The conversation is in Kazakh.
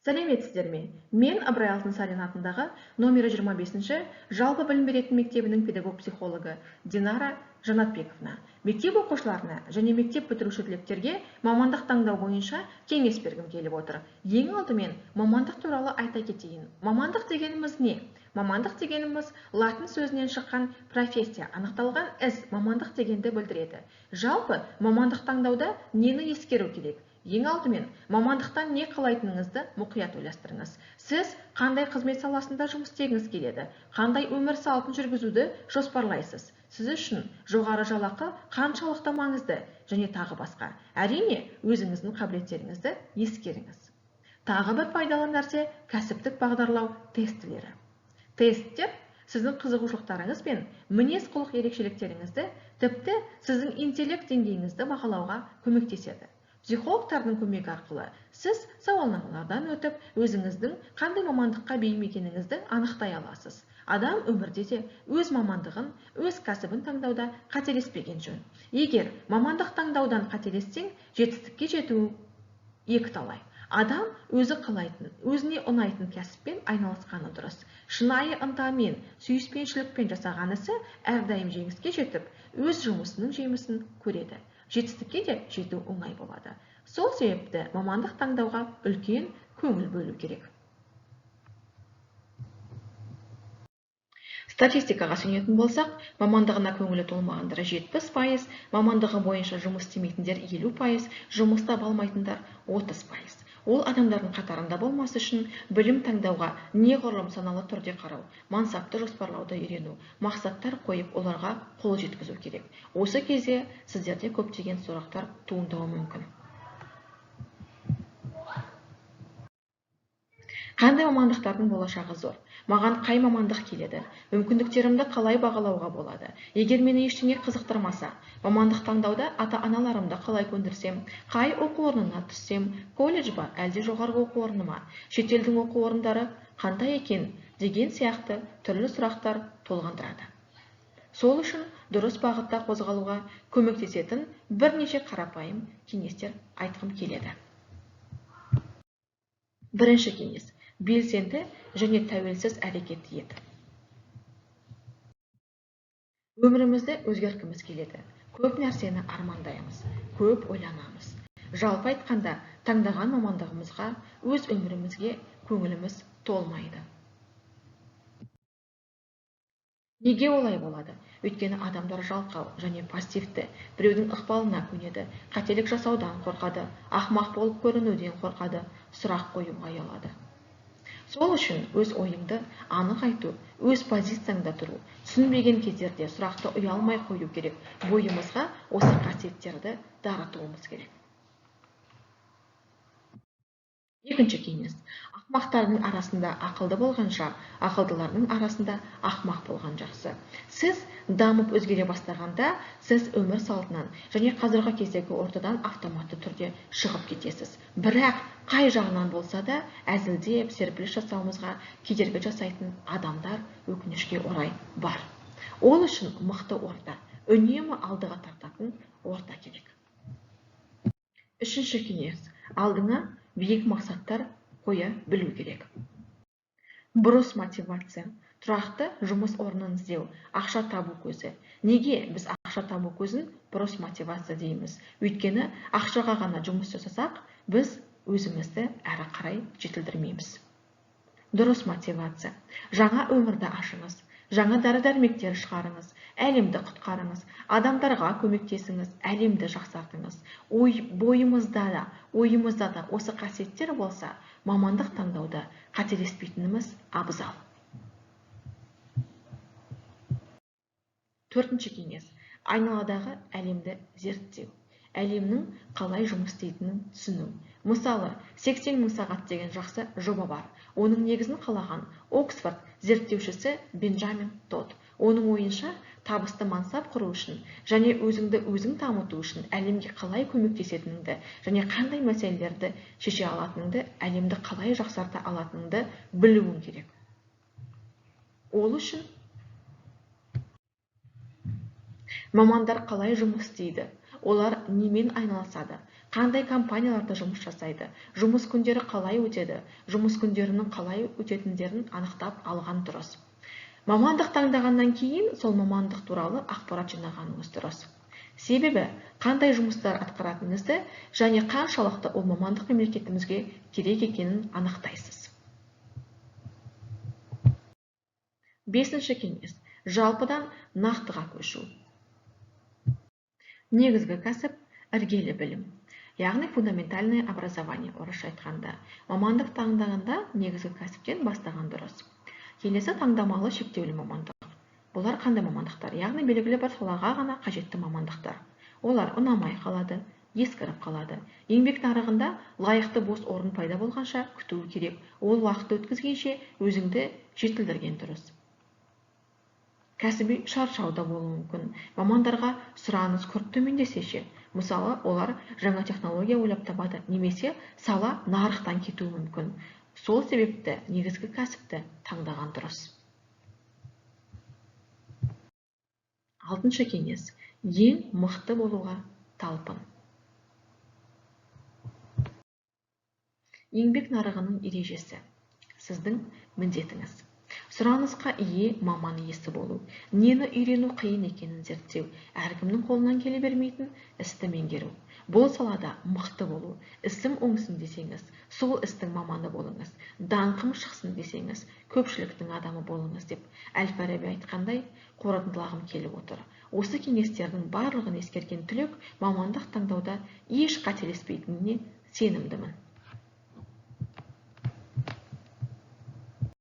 Сәлеметсіздер ме? Мен Ыбырай Алтынсарин атындағы номері 25-ші жалпы білім беретін мектебінің педагог-психологы Динара Жанатбековна. Мектеп оқушыларына және мектеп бітіруші түлектерге мамандық таңдау бойынша кеңес бергім келіп отыр. Ең алдымен мамандық туралы айта кетейін. Мамандық дегеніміз не? Мамандық дегеніміз латын сөзінен шыққан профессия, анықталған іс, мамандық дегенді білдіреді. Жалпы мамандық таңдауда нені ескеру керек? Ең алдымен мамандықтан не қалайтыныңызды мұқият ойластырыңыз. Сіз қандай қызмет саласында жұмыс істегіңіз келеді? Қандай өмір салтын жүргізуді жоспарлайсыз? Сіз үшін жоғары жалақы қаншалықты маңызды және тағы басқа. Әрине, өзіңіздің қабілеттеріңізді ескеріңіз. Тағы бір пайдалы нәрсе кәсіптік бағдарлау тестілері. Тесттер сіздің қызығушылықтарыңыз бен мінез-құлық ерекшеліктеріңізді, тіпті сіздің интеллект деңгейіңізді бағалауға көмектеседі. Психологтардың көмегі арқылы сіз сауалнамалардан өтіп, өзіңіздің қандай мамандыққа бейім екеніңізді анықтай аласыз. Адам өмірде де өз мамандығын, өз кәсібін таңдауда қателеспеген жөн. Егер мамандық таңдаудан қателессең, жетістікке жету екі талай. Адам өзі қалайтын, өзіне ұнайтын кәсіппен айналысқаны дұрыс. Шынайы ынтамен, сүйіспеншілікпен жасаған ісі әрдайым жеңіске жетіп, өз жұмысының жемісін көреді. Жетістікке де жету оңай болады. Сол себепті мамандық таңдауға үлкен көңіл бөлу керек. Статистикаға сүйенетін болсақ, мамандығына көңілі толмағандар 70%, мамандығы бойынша жұмыс істемейтіндер 50%, жұмыс таба алмайтындар 30%. Ол адамдардың қатарында болмас үшін білім таңдауға неғұрлым саналы түрде қарау, мансапты жоспарлауды үйрену, мақсаттар қойып оларға қол жеткізу керек. Осы кезде сіздерде көптеген сұрақтар туындауы мүмкін. Қандай мамандықтардың болашағы зор? Маған қай мамандық келеді? Мүмкіндіктерімді қалай бағалауға болады? Егер мені ештеңе қызықтырмаса, мамандық таңдауда ата-аналарымды қалай көндірсем, қай оқу орнына түссем, колледж ба, әлде жоғарғы оқу орны ма, шетелдің оқу орындары қандай екен деген сияқты түрлі сұрақтар толғандырады. Сол үшін дұрыс бағытта қозғалуға көмектесетін бірнеше қарапайым кеңестер айтқым келеді. Бірінші кеңес. Белсенді және тәуелсіз әрекет ет. Өмірімізді өзгерткіміз келеді. Көп нәрсені армандаймыз, көп ойланамыз. Жалпы айтқанда, таңдаған мамандығымызға, өз өмірімізге көңіліміз толмайды. Неге олай болады? Өйткені адамдар жалқау және пассивті, біреудің ықпалына көнеді, қателік жасаудан қорқады, ақымақ болып көрінуден қорқады, сұрақ қоюға ұялады. Сол үшін өз ойыңды анық айту, өз позицияңда тұру, түсінбеген кездерде сұрақты ұялмай қою керек. Бойымызға осы қасиеттерді дарытуымыз керек. Екінші кеңес. Ақымақтардың арасында ақылды болғанша, ақылдылардың арасында ақымақ болған жақсы. Сіз дамып өзгере бастағанда, сіз өмір салтынан және қазіргі кездегі ортадан автоматты түрде шығып кетесіз. Бірақ қай жағынан болса да әзілдеп, серпіліс жасауымызға кедергі жасайтын адамдар өкінішке орай бар. Ол үшін мықты орта, үнемі алдыға тартатын орта керек. Үшінші кеңес. Алдыңа биік мақсаттар қоя білу керек. Бұрыс мотивация, тұрақты жұмыс орнын іздеу, ақша табу көзі. Неге біз ақша табу көзін бұрыс мотивация дейміз? Өйткені ақшаға ғана жұмыс жасасақ, біз өзімізді әрі қарай жетілдірмейміз. Дұрыс мотивация. Жаңа өмірді ашыңыз, жаңа дәрі-дәрмектер шығарыңыз, әлемді құтқарыңыз, адамдарға көмектесіңіз, әлемді жақсартыңыз. Бойымызда да, ойымызда да осы қасиеттер болса, мамандық таңдауда қателеспейтініміз абзал. Төртінші кеңес. Айналадағы әлемді зерттеу. Әлемнің қалай жұмыс істейтінін түсіну. Мысалы, 80 мың сағат деген жақсы жоба бар. Оның негізін қалаған Оксфорд зерттеушісі Бенджамин Тодд. Оның ойынша, табысты мансап құру үшін және өзіңді өзің дамыту үшін әлемге қалай көмектесетініңді және қандай мәселелерді шеше алатыныңды, әлемді қалай жақсарта алатыныңды білуің керек. Ол үшін мамандар қалай жұмыс істейді, олар немен айналысады, Қандай компанияларда жұмыс жасайды, жұмыс күндері қалай өтеді, жұмыс күндерінің қалай өтетіндерін анықтап алған дұрыс. Мамандық таңдағаннан кейін сол мамандық туралы ақпарат жинағаныңыз дұрыс. Себебі қандай жұмыстар атқаратыныңызды және қаншалықты ол мамандық мемлекетімізге керек екенін анықтайсыз. Бесінші кеңес. Жалпыдан нақтыға көшу. Негізгі кәсіп іргелі білім, яғни фундаментальное образование орысша айтқанда. Мамандық таңдағанда негізгі кәсіптен бастаған дұрыс. Келесі таңдамалы шектеулі мамандық. Бұлар қандай мамандықтар? Яғни белгілі бір салаға ғана қажетті мамандықтар. Олар ұнамай қалады, ескіріп қалады. Еңбек нарығында лайықты бос орын пайда болғанша күту керек. Ол уақытты өткізгенше өзіңді жетілдірген дұрыс. Кәсіби шаршау да болуы мүмкін. Мамандарға сұраныс күрт төмендесе ше? Мысалы, олар жаңа технология ойлап табады, немесе сала нарықтан кетуі мүмкін. Сол себепті негізгі кәсіпті таңдаған дұрыс. Алтыншы кеңес. Ең мықты болуға талпын. Еңбек нарығының ережесі. Сіздің міндетіңіз. Сұранысқа ие маман иесі болу, нені үйрену қиын екенін зерттеу, әркімнің қолынан келе бермейтін істі меңгеру. Бұл салада мықты болу, ісім оңсын десеңіз, сол істің маманы болыңыз, даңқым шықсын десеңіз, көпшіліктің адамы болыңыз деп Әл-Фараби айтқандай, қорытындылағым келіп отыр. Осы кеңестердің барлығын ескерген түлек мамандық таңдауда еш қателеспейтініне сенімдімін.